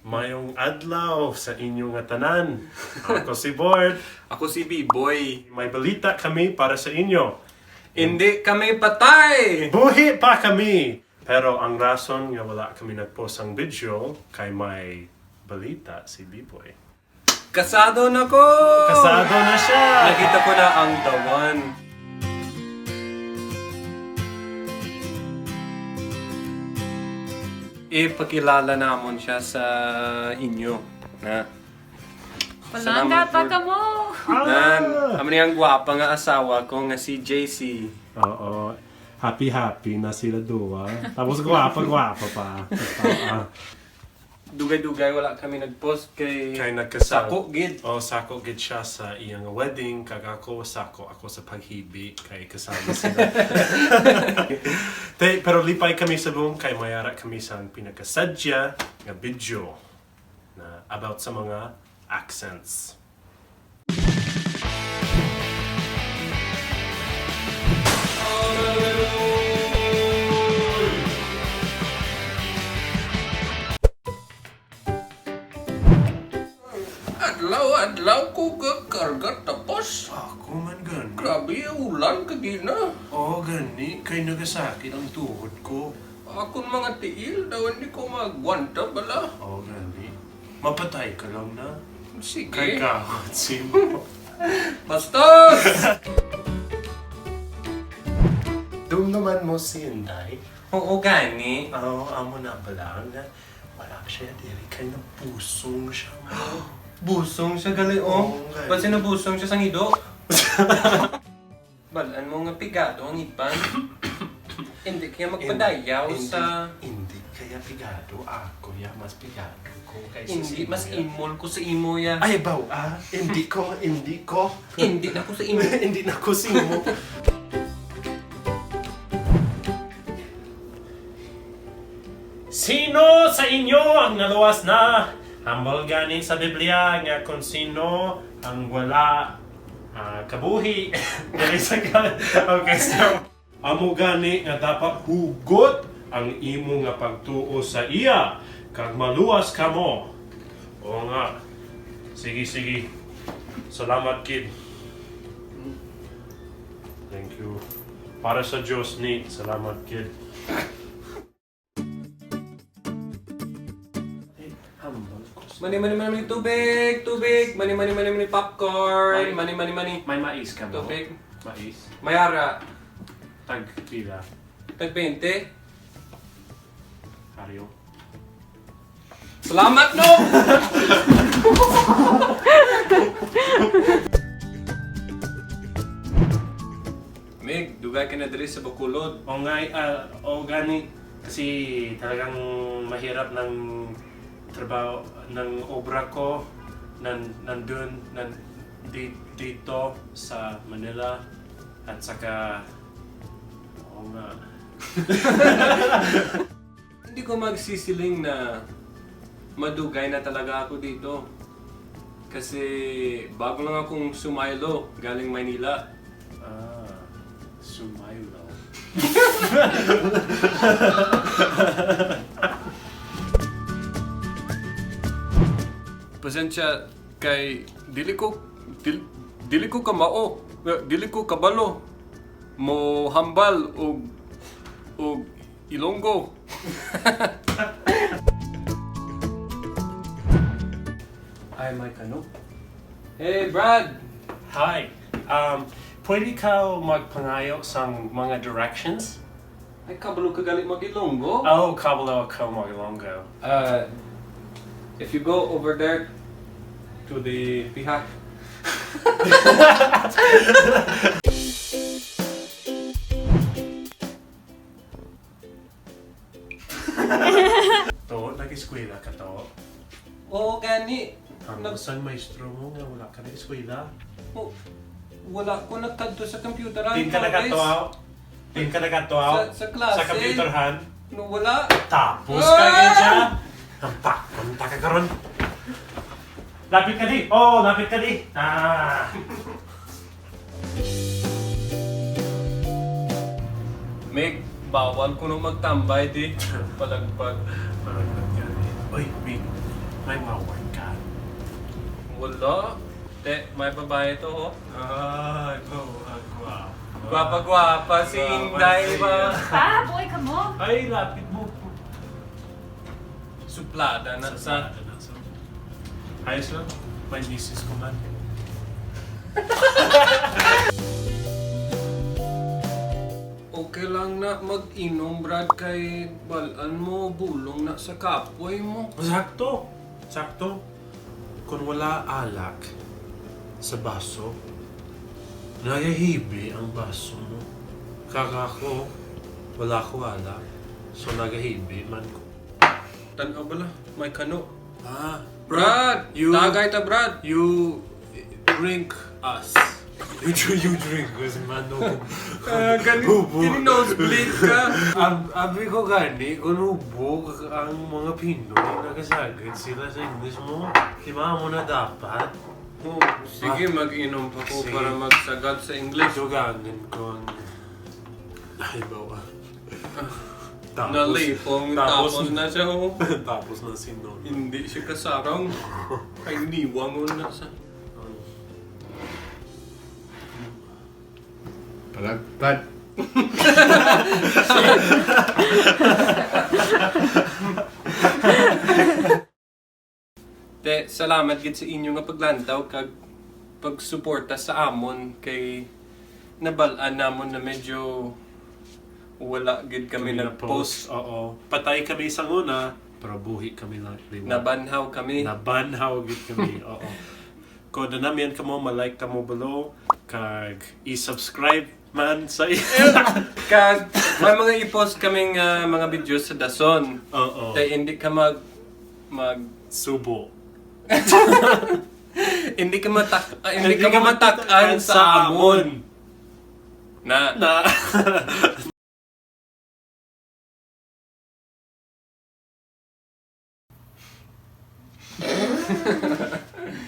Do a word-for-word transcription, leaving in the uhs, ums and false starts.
Mayong adlaw sa inyo nga tanan. Ako si Bord. Ako si B-Boy. May balita kami para sa inyo. Hindi kami patay! Buhi pa kami! Pero ang rason nga wala kami nag-post sang video kay may balita si B-Boy. Kasado na ko! Kasado na siya! Nakita ko na ang the one. Ipakilala namon siya sa inyo. Na. Palangga pa kamo! Nan, amo ni ang gwapa nga asawa ko nga si J C. Oo. Happy-happy na sila duwa. Tapos gwapa-gwapa pa. Ah. Dugay-dugay wala kami nag-post kay Kay nagkasal. Sako gid. Oh, sako gid siya sa iyang wedding, kag ako, sako ako sa paghibi kay kasama sila. Te, pero lipay kami sa room kay may ara kami sang pinakasadya nga video na about sa mga accents. Adlaw-adlaw ko gakarga tapos. Ako man gani. Grabe, ulan kagina. Oo, gani. Kay nagasakit ang tuhod ko. Akon mga tiil, daw hindi ko magwanta bala. Oo, gani. Mapatay ka lang na. Sige. Kay kahot si mo. Bastos! Dumduman mo si Inday? Oo, gani. Oo, amo na pala nga wala siya diri kay nabusong siya mo. Busong siya, gali, oh. Oo, gali. Ba't siya nabusong siya sa ngido? Balan mo nga pigado ang iban. Hindi kaya magpadayaw Hindi, sa hindi kaya pigado ako, ya mas pigado ko kaysa Hindi, sa mas imo, ya. Imol ko sa imo, ya. Ay, baw, ah, hindi ko, hindi ko. Hindi na ko sa imo. Hindi na ko sa imo. Sino sa inyo ang naluwas na? Hambal gani sa Biblia nga kung sino ang wala, ah, kabuhi diri sa ka-, okay, so, amo gani nga dapat hugot ang imo nga pagtuo sa iya, kag maluwas kamo. Oo nga. Sige, sige. Salamat, kid. Thank you. Para sa Dios ni, salamat, kid. Mani, mani, mani, mani, tubig, tubig. Mani, mani, mani, mani, popcorn. May Mani, mani, mani. May mais ka mo? Tubig. Mais. May ara. Tag pila? Tag twenty. Karyo. Salamat, no! Mig, dugay ka na diri sa Bacolod. O ngay, ah, o gani, kasi talagang mahirap ng trabaho, ng obra ko, nan-, nandun, nan-, di-, dito sa Manila, at saka, oo nga. Hindi ko magsisiling na madugay na talaga ako dito. Kasi bago lang akong sumaylo galing Maynila. Ah, sumaylo. Pasensya kay dili ko, dil-, dili ko kamao, dili ko kabalo mohambal og, og Ilonggo. Ay, may kano. Hey, Brad! Hi. Um, pwede ka magpangayo sang mga directions? Ay, kabalo ka gali mag-Ilonggo? Oh, kabalo ako mag-Ilonggo. Uh, if you go over there to the piha. To, nag-eskwela ka to? Oo, gani. Ang Nag- sang maestro mo nga wala ka nag-eskwela? Oh, wala ko nagkadto sa computer. Din ka nagkadto, ah? Din ka nagkadto, ah? Sa, sa klase. Sa computer, han? No, wala. Tapos Ah! ka siya. Ang pa, ang taka karon. Lapit ka di. Oh, lapit ka di. Ah. Mig, bawal kuno magtambay di. Palagpag. Palagpag yan eh. Oy, Mig. May maway ka. Wala. Te, may babae to, oh. Ay, bawa, gwapa. Gwapa-gwapa si Inday ba? Pa, buhay ka mo? Ay, lapit mo. Suplada na sa... Ayos lang. May misis ko man. Okay lang na mag-inom, Brad, kay balaan mo, bulong na sa kapoy mo. Sakto. Sakto. Kung wala alak sa baso, nagahibi ang baso mo. Kaka ko, wala ko alak. So, nagahibi man ko. Tanaw bala, may kano. Ah, Brad! you- Tagay ta, Brad! You drink us. You, you drink us, mano. Ah, gani, Hubog. Gini nosebleed ka. Ab abi ko gani, kung hubog ang mga Pinoy, nagasagad sila sa English mo. Di ba mo na dapat? Oh, sige, mag-inom pa ko Sige. Para magsagad sa English. Dugangan ko ang... Ay, bawa. Nalipong, tapos na siya, oh. Tapos na si Nono. Hindi siya kasarang. Ay, niwangon na sa... Palagpad. Te, salamat gid sa inyo nga paglantaw kag pagsuporta sa amon, kay nabal-an namon na medyo wala gid kami nag-post. Oo. Patay kami sa una, pero buhi kami na liwat. Nabanhaw kami. Nabanhaw gid kami. Oo. Kung na namin kamo, ma-like kamo below, kag i-subscribe man sa Kag may mga i-post kaming ah, mga videos sa dason. Oo. Te, hindi ka mag mag Subo. hindi ka matak ah, hindi ka matak-an sa amon. Na. Na.